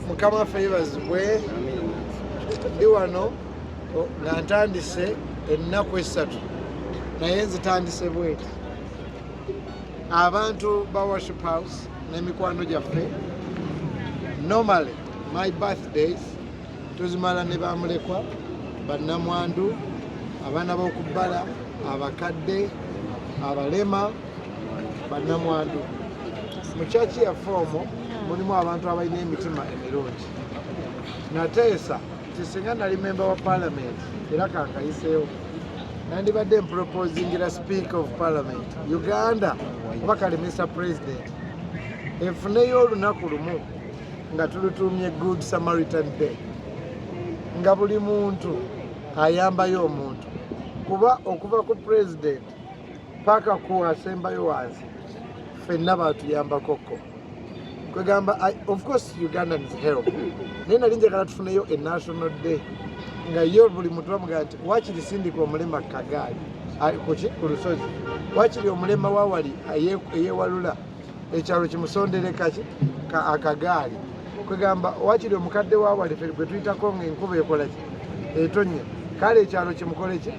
Mukama waffe yebazibwe. Ndi wano nga ntandise ennaku 3, naye nzitandise bweti. Abantu ba Worship House n'emikwano gyaffe, normally my birthdays tuzimala ne bamulekwa, bannamwandu, abaana b'okubbala, abakadde, abalema, bannamwandu. Mu kyaki yaffe omwo mulimu abantu abalina emitima emirungi. Nateesa nti singa nali memba wa parliament, era kankayiseewo, nandibadde mproposingira Speaker of Parliament Uganda oba kale Mr President efuneyo olunaku lumu nga tulutuumye Good Samaritan Day, nga buli muntu ayambayo omuntu, kuba okuva ku president paka ku asembayo wansi ffenna batuyambakoko. Kwegamba of course Ugandans help, naye nali njagala tufuneyo a national day nga yo buli muntu bamugamba nti wakiri sindika omulema kagaali kuki ku lusozi, wakiri omulema wawali eyewalula ekyalo kimusondere kaki akagaali. Kwegamba wakiri omukadde wawali ffe gwe tuyitako nga enkuba ekola ki, etonnya, kale ekyalo kimukole ki,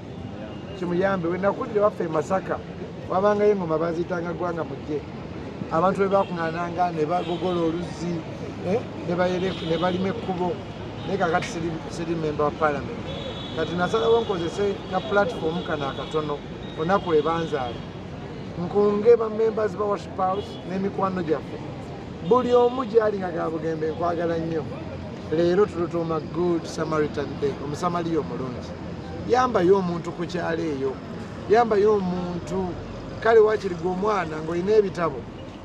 kimuyambe. Wenakulire waffe e Masaka wabangayo engoma baziyitanga Gwanga Mujje. Abantu bwe bakuŋŋaananga ne bagogola oluzzi, ne balima ekkubo. Naye kakati siri member wa parliament. Kati nasalawo nkozese ka platform kano akatono, olunaku lwe banzaala, nkunge ba members ba Worship House n'emikwano gyaffe, buli omu gyali nga gabugembe, nkwagala nnyo. Leero tulutuuma Good Samaritan Day, omusamaliya omulungi. Yambayo omuntu ku kyalo eyo, yambayo omuntu. Kale wakiri gwe omwana ng'olina ebitabo,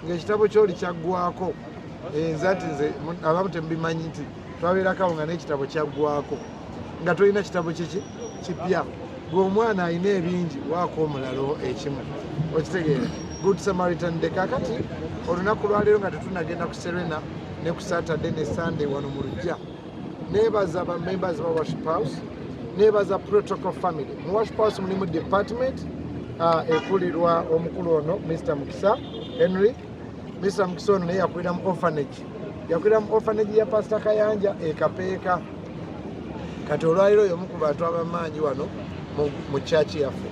ng'ekitabo kyoli kyaggwako. Nze ati nze abamu temubimanyi nti twabeerako awo nga n'ekitabo kyaggwako, nga tolina kitabo kiki kipya. Gwe omwana alina ebingi, waako omulala ekimu. Okitegeera? Good Samaritan Day. Kakati olunaku lwaleero nga tetunagenda ku Serena ne ku Saturday ne Sunday wano mu lujja, nebaza ba members ba Worship House, nebaza protocol family. Mu Worship House mulimu department ekulirwa omukulu ono Mr Mukisa Henry. Mr Mukisa ono naye yakulira mu orphanage, yakulira mu orphanage ya Pastor Kayanja ekapeeka. Kati olwaliro oyo omu ku bantu abamaanyi wano mu church yaffe.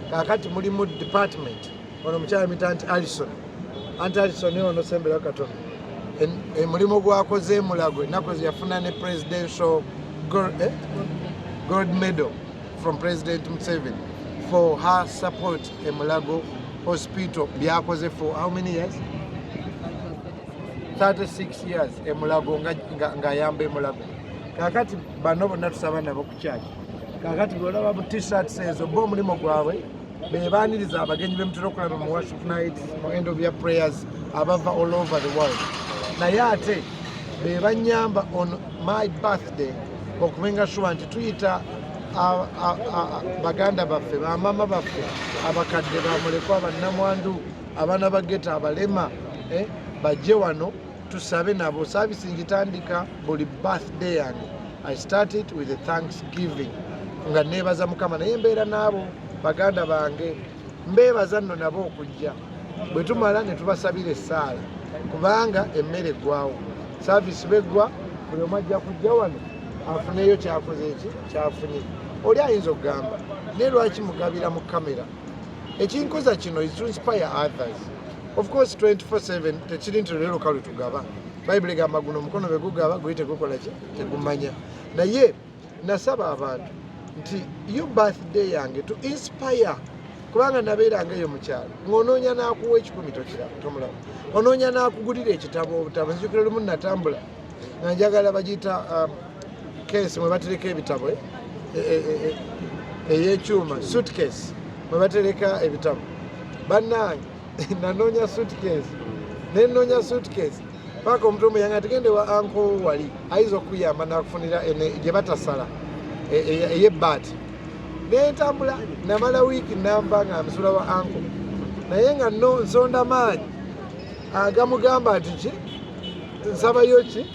Kakati mulimu department ono mukyala mita Anti Alison. Anti Alison ono sembera katono. Omulimu gwakoze Mulago, ennaku ezo yafuna ne presidential gold medal from President Museveni for her support e Mulago Hospital, byakoze for how many years? 36 years e Mulago ng'ayamba emulago. Kakati bano bonna tusaba nabo ku kyaki. Kakati bwolaba bu T-shirts ezo, bo omulimu gwabwe bebaniriza abagenyi bemutera okulaba mu worship night, mu end of year prayers, abava all over the world. Naye ate bebanyamba on my birthday okumenga sure nti tuyita baganda baffe, bamama baffe abakadde, bamulekwa, bannamwandu, abaana ba ghetto, abalema, bajje wano tusabe nabo. Service ngitandika buli birthday yange, I start it with a thanksgiving nga nebaza Mukama, naye mbeera n'abo baganda bange, mbeebaza nno nabo okujja. Bwe tumala ne tubasabira essaala, kubanga emmere eggwawo, service beggwa, buli omu ajja kujja wano afuneyo kyakoze eki kyafunye. Oli ayinza okugamba, naye lwaki mugabira mu kamera? Ekinkoza kino is to inspire others. Of course 24/7 tekiri nti leero kale tugaba. Bayibuli egamba guno omukono bwe gugaba guli tegukola ki, tegumanya. Naye nasaba abantu nti yo birthday yange to inspire, kubanga nabeeranga eyo mukyalo ng'onoonya n'akuwa 100 tokiraba, tomulaba, onoonya n'akugulira ekitabo, obutabo. Nzijukira lumu natambula nga njagala bagiyita case mwe batereka ebitabo, ey'ekyuma, suitcase mwe batereka ebitabo. Bannange, nanoonya suitcase, nenoonya suitcase paka omuntu omu yanga tigende wa uncle wali ayinza okuyamba nakufunira gye batasala ey'ebbaati. Nentambula namala wiiki namba nga nsula wa uncle, naye nga no nsonda maanyi agamugamba nti ki, nsabayo ki,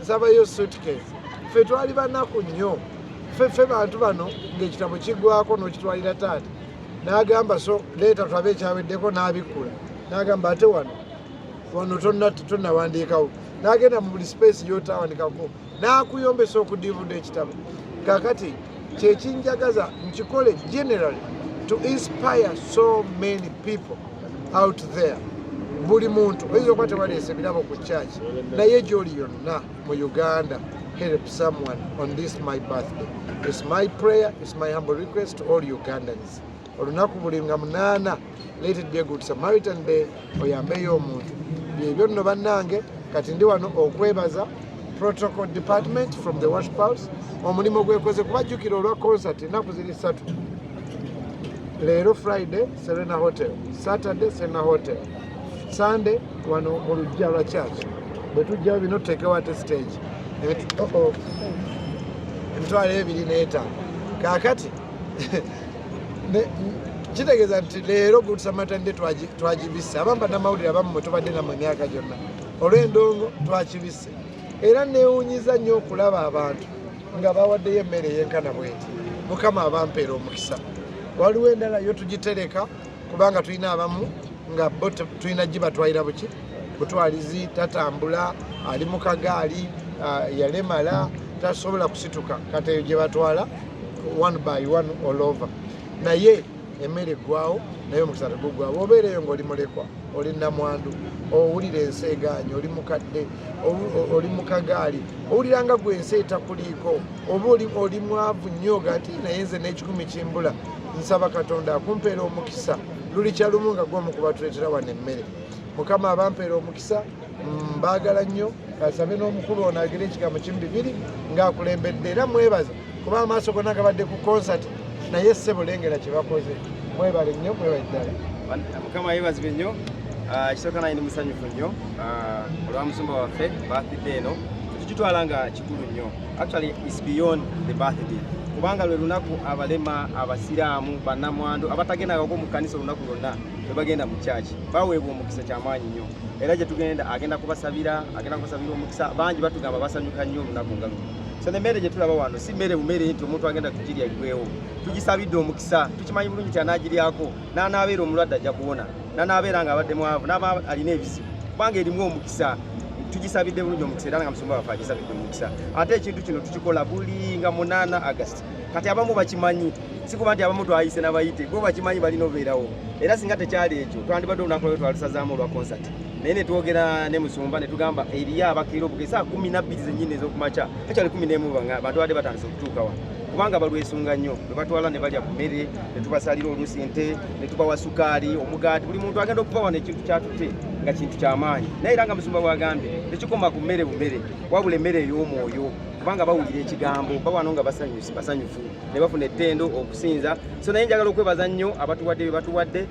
nsabayo suitcase. Ffe twali banaku nnyo, ffe bantu bano ng'ekitabo kiggwako n'okitwalira taata n'agamba, "So leeta tulabe ekyaweddeko." N'abikkula n'agamba, "Ate wano Wano tonnawandiikawo, n'agenda mu buli space gy'otawandikako, n'akuyombesa okudiivudde ekitabo. Kakati kyekinjagaza nkikole generally to inspire so many people out there. Buli muntu oyinza okuba tewaleese ebirabo ku church, naye gyoli yonna mu Uganda, help someone on this my birthday. It's my prayer, it's my humble request to all Ugandans. Olunaku buli nga 8, let it be a Good Samaritan Day, oyambeyo omuntu. Byebyo nno bannange. Kati ndi wano okwebaza protocol department from the Worship House, omulimu gwekoze kubajjukira olwa concert. Ennaku ziri 3 leero: Friday Serena Hotel, Saturday Serena Hotel, Sunday wano mu lujja lwa church. Bwe tujjawo bino, tuteekewo ate stage. Oh, oh. 25,000. Kaakati kitegeeza nti leero Good Samaritan Day twagibisse. Abamu bannamawulire, abamu mwe tubadde nammwe emyaka gyonna, olw'endongo twakibisse. Era neewunyiza nnyo okulaba abantu nga bawaddeyo emmere eyenkana bweti. Mukama abampeera omukisa. Waliwo endala yo tugitereka, kubanga tulina abamu nga bo tulina gibatwalira buki butwalizi, tatambula, ali mu kagaali, yalemala, tasobola kusituka. Kati eyo gye batwala one by one all over. Naye emmere eggwawo, naye omukisa tegugwawo. Obeereyo ng'oli mulekwa, oli namwandu, owulira ensi egaanye, oli mukadde, oli mu kagaali, owulira nga gwe ensi etakuliiko, oba oli mwavu nnyo, ga nti naye nze n'ekikumi kimbula, nsaba Katonda akumpeera omukisa. Luli kyalumu nga gwomu kubatuleetera wano emmere. Mukama abampeera omukisa. Mbaagala nnyo. Kasabe n'omukulu ono agire ekigambo kimu bibiri ng'akulembedde. Era mwebaza kuba amaaso gonna gabadde ku concert, naye ssebo lengera kye bakoze. Mwebale nnyo, mwebale ddala. Mukama yeebazibwe nnyo. Kisooka naye ndi musanyufu nnyo olwa musumba waffe. Birthday eno tukitwala nga kikulu nnyo. Actually, it's beyond the birthday, kubanga lwe lunaku abalema, abasiraamu, bannamwandu abatagendangako mu kkanisa olunaku lwonna lwe bagenda mu kyaki baweebwa omukisa. Kyamaanyi nnyo. Era gye tugenda agenda kubasabira omukisa. Bangi batugamba basanyuka nnyo olunaku nga luno. So nemmere gye tulaba wano si mmere bumere nti omuntu agenda kugirya eggwewo. Tugisabidde omukisa. Tukimanyi bulungi nti anaagiryako n'anaabeera omulwadde ajja kuwona, n'anaabeera nga abadde mwavu n'aba alina ebizibu, kubanga erimu omukisa. Tugisabidde bulungi omukisa, era nga musumba waffe agisabidde omukisa. Ate ekintu kino tukikola buli nga 8 August. Kati abamu bakimanyi, si kuba nti abamu twayise n'abayite, bo bakimanyi balina obeerawo. Era singa tekyali ekyo, twandibadde olunaku lwe twalusazaamu olwa concert, naye ne twogera ne musumba ne tugamba eriyo abakeera obuke saa 12 zennyini ez'okumakya, ekyali 11, bantu badde batandise okutuuka wano, kubanga balwesunga nnyo. Bwe batwala ne balya ku mmere, ne tubasalira oluusi ente, ne tubawa sukaali, omugaati. Buli muntu agenda okuva wano ekintu kyatutte nga kintu kyamaanyi. Naye era nga musumba bwagambye, tekikoma ku mmere bumere, wabula emmere ey'omwoyo, kubanga bawulira ekigambo, bawano nga basanyufu ne bafuna ettendo okusinza. So naye njagala okwebaza nnyo abatuwadde bye batuwadde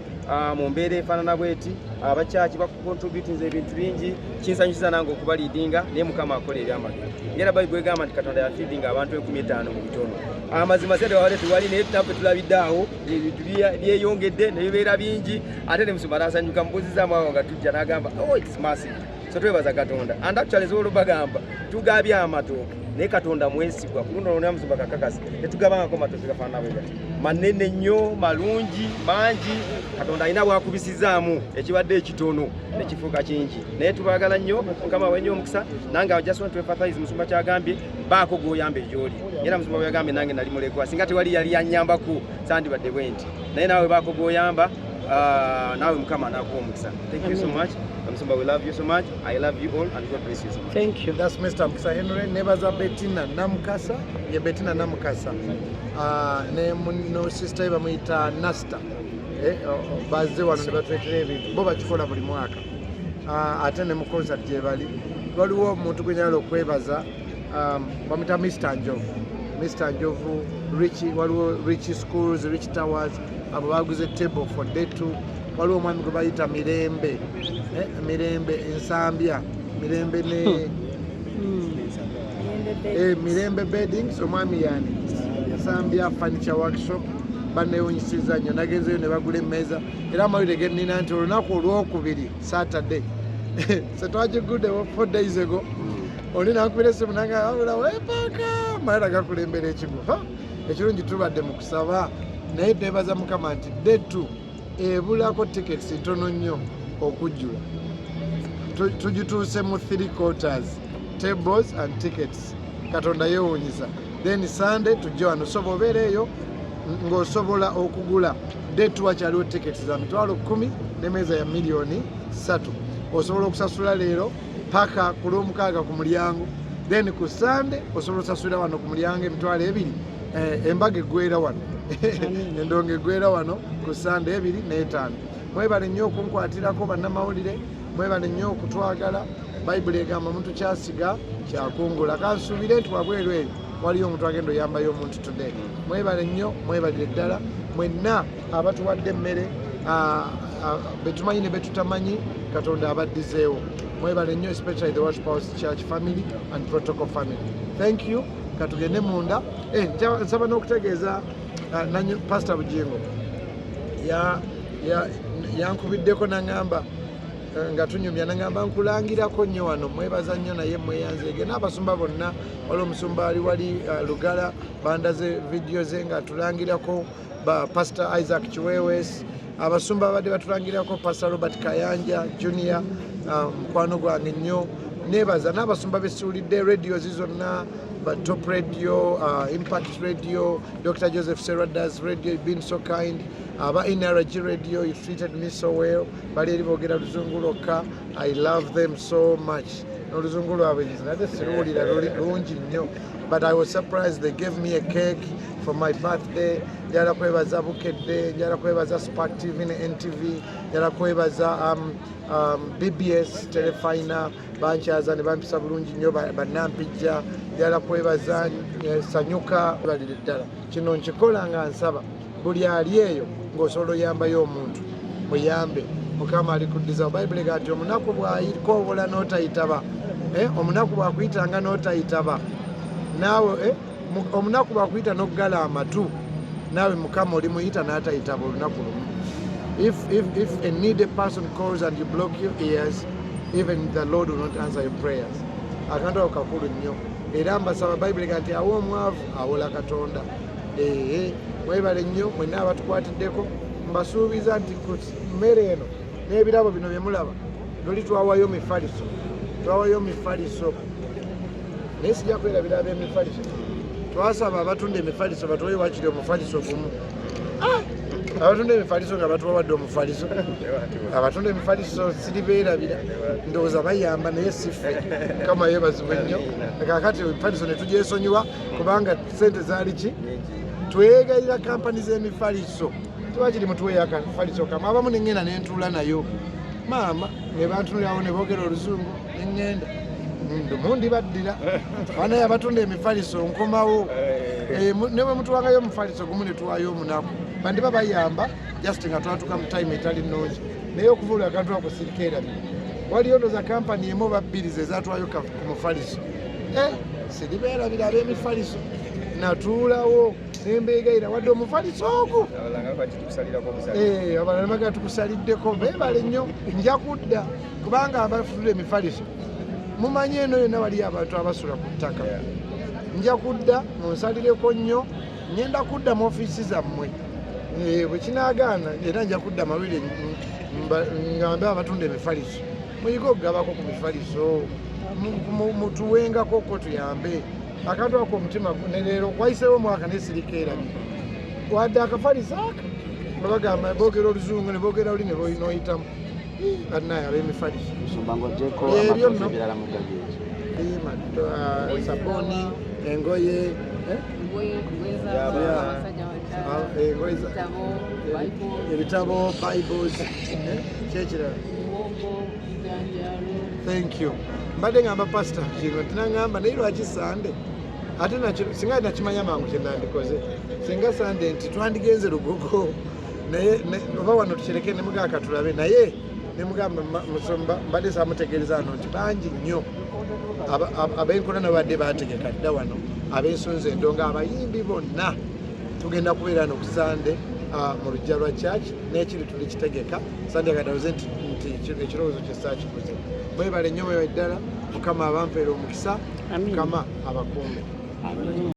mu mbeera efaanana bweti. Abakyaki bakucontributinze ebintu bingi. Kinsanyusiza nange okubaleadinga, naye Mukama akola ebyamagero. Era Bayibuli egamba nti Katonda yafeedinga abantu 5000 mu bitono. Amazima sente wabadde tewali, naye naffe tulabidde awo ebintu byeyongedde ne bibeera bingi. Ate ne musumba n'asanyuka, mbuuzizaamu awo nga tujja, n'agamba, "Oh, it's massive." So twebaza Katonda. And actually sobola obagamba tugabye amatooke, naye Katonda mwesigwa. Ku luno lwona musumba kakakasi tetugabangako matooke gafaanana bwe gati, manene nnyo, malungi, mangi. Katonda alina bwakubisizaamu ekibadde ekitono nekifuuka kingi. Naye tubaagala nnyo. Mukama wenyo omukisa. Nange I just want to emphasize musumba kyagambye, baako gwoyamba egyoli. Era musumba bwe yagambye, nange nali mulekwa, singa tewali yali yanyambako sandibadde bwe nti. Naye naawe baako gwoyamba, naawe Mukama anakuwa omukisa. Thank you so much, musumba. We love you so much. I love you all and God bless you so much. Thank you. That's Mr. Mukisa Henry. Nebaza Bettina Namukasa, ye Bettina Namukasa. Ne muno sister ye bamuyita Nasta. Bazze wano ne batuleetera ebintu. Bo bakikola buli mwaka. Ate ne mu concert gye bali. Waliwo omuntu gwe njagala okwebaza, bamuyita Mr. Njovu. Mr. Njovu, Rich, waliwo Rich Schools, Rich Towers, abo baguze table for day two. Waliwo omwami gwe bayita Mirembe, Mirembe Ensambya, Mirembe ne Mirembe Beddings, omwami yani Nsambya Furniture Workshop, banewunyisiza nnyo. Nagenzeyo ne bagula emmeeza. Era amawulire gennina nti olunaku olwokubiri, Saturday, setwagiguddewo 4 days ago, oli nankubira esimu nange abula wepaaka malala gakulembera ekigo. Ha! Ekirungi tubadde mu kusaba, naye nebaza Mukama nti day two ebulako tickets ntono nnyo okujjula. Tugituuse mu three quarters, tables and tickets. Katonda yeewuunyisa. Then Sunday tujje wano. So bw'obeera eyo ng'osobola okugula day, wakyaliwo tickets za 100,000 n'emmeeza ya 3 million. Osobola okusasula leero paka ku Lwomukaaga ku mulyango, then ku Sande osobola osasulira wano ku mulyango 20,000. Embaga eggwera wano, endongo eggwera wano ku Sande 25. Mwebale nnyo okunkwatirako, bannamawulire. Mwebale nnyo okutwagala. Bayibuli egamba omuntu kyasiga kyakungula. Kansuubire nti wabweru eyo waliyo omuntu agenda oyambayo omuntu today. Mwebale nnyo, mwebalire ddala mwenna abatuwadde emmere, betumanyi ne betutamanyi. Katonda abaddizeewo. Mwebale nnyo, especially the Worship House Church family and protocol family. Thank you. Katugende munda. Nsaba n'okutegeeza Pastor Bujingo yankubiddeko naŋŋamba nga tunyumya, naŋŋamba nkulangirako nnyo wano. Mwebaza nnyo, naye mweyanzeege n'abasumba bonna. Wali omusumba ali wali Lugala, bandaze vidiyo ze nga tulangirako, ba Pastor Isaac Kiwewes, abasumba babadde batulangirako, Pastor Robert Kayanja Junior, mukwano gwange nnyo. Nebaza n'abasumba besuulidde radios zonna, ba Top Radio, Impact Radio, Dr Joseph Seradas Radio, you've been so kind. Aba NRG Radio, you treated me so well. Bali eri boogera luzungu lwokka. I love them so much. N'oluzungu lwabwe nze siruwulira, luli lungi nnyo, but I was surprised they gave me a cake for my birthday. Njagala kwebaza Bukedde, njagala kwebaza Spark TV ne NTV, njagala kwebaza BBS Telefina, bankyaza ne bampisa bulungi nnyo, bannampijja. Njagala kwebaza Sanyuka. Balire ddala kino nkikola nga nsaba buli ali eyo ng'osobola oyambayo omuntu, muyambe. Mukama alikuddiza. Bayibuli ega nti omunaku bw'ayikoobola n'otayitaba, omunaku bw'akuyitanga n'otayitaba naawe, omunaku bw'akuyita n'oggala amatu, naawe Mukama olimuyita n'atayitaba olunaku lumu. If a needy person calls and you block your ears, even the Lord will not answer your prayers. Akantu ako kakulu nnyo. Era mbasaba, Bayibuli ega nti awa omwavu awola Katonda. Ee, mwebale nnyo mwenna abatukwatiddeko. Mbasuubiza nti ku mmere eno n'ebirabo bino bye mulaba, luli twawayo mifaliso, twawayo mifaliso, naye sijja kwerabira ab'emifaliso. Twasaba abatunda emifaliso batuwe wakiri omufaliso gumu. Ah! Abatunda emifaliso nga batubawadde omufaliso. Abatunda emifaliso siribeerabira, ndowooza bayamba, naye siffe. Mukama yeebazibwe nnyo. Kakati emifaliso ne tugyesonyiwa kubanga sente zaali ki. Twegayira kampani z'emifaliso, tewakiri mutuweeyo akafaliso kamu. Abamu neŋŋenda nentuula nayo maama, ne bantunulirawo ne boogera oluzungu, neŋŋenda ndumu baddira banaye abatunda emifaliso nkomawo. Ne bwe mutuwangayo omufaliso gumu ne tuwayo omunaku, bandiba bayamba, just nga twatuka mu time etali nnungi. Naye okuvuula akantu ako sirikeerabira. Waliyo ndoza kampani emu oba bbiri ze zatwayo ku mufaliso. Siribeerabira ab'emifaliso. Natuulawo nembeegayira wadde omufaliso ogwo. Abalala baga tukusaliddeko. Beebale nnyo. Nja kudda kubanga abatunda emifaliso mumanyi eno yonna waliyo abantu abasula ku ttaka. Nja kudda munsalireko nnyo. Ngenda kudda mu ofiisi zammwe. Bwe kinaagaana era nja kudda mawulire ngambe abatunda emifaliso muyige okugabako ku mifaliso, mutuwengako ko tuyambe akantu ako. Omutima ne leero wayiseewo omwaka nesirikeerabye wadde akafaliso aka nga bagamba boogera oluzungu ne boogera luli ne noyitamu. Bannaye ab'emifaliso. Musumba, ng'oggyeko Ebyo amatooke, nno. ebirala mugabye ki? Sabuni, engoye, eh? Engoye z'abasajja, Ah, engoye ebitabo, Bible, ebitabo, bibles, eh? Kyekirala. Muwogo, bijanjaalo. Thank you. Mbadde ngamba Pasita kino tinagamba, naye lwaki Sande ate singa nakimanya mangu kyenandikoze, singa Sande nti twandigenze Lugogo, naye oba wano tukireke nemugaa katulabe. Naye nemugamba musumba mbadde samutegeereza wano nti bangi nnyo ab'enkola nabadde bategeka dda wano abeesunze endongo. Abayimbi bonna tugenda kubeera no ku Sande mu luggya lwa church n'ekiri tuli kitegeka Sande. Akadawoze nti ekirowoozo kyesakikuze. Mwebale nnyo, mwebale ddala. Mukama abampeera omukisa. Amiina. Mukama abakuume. Amiina.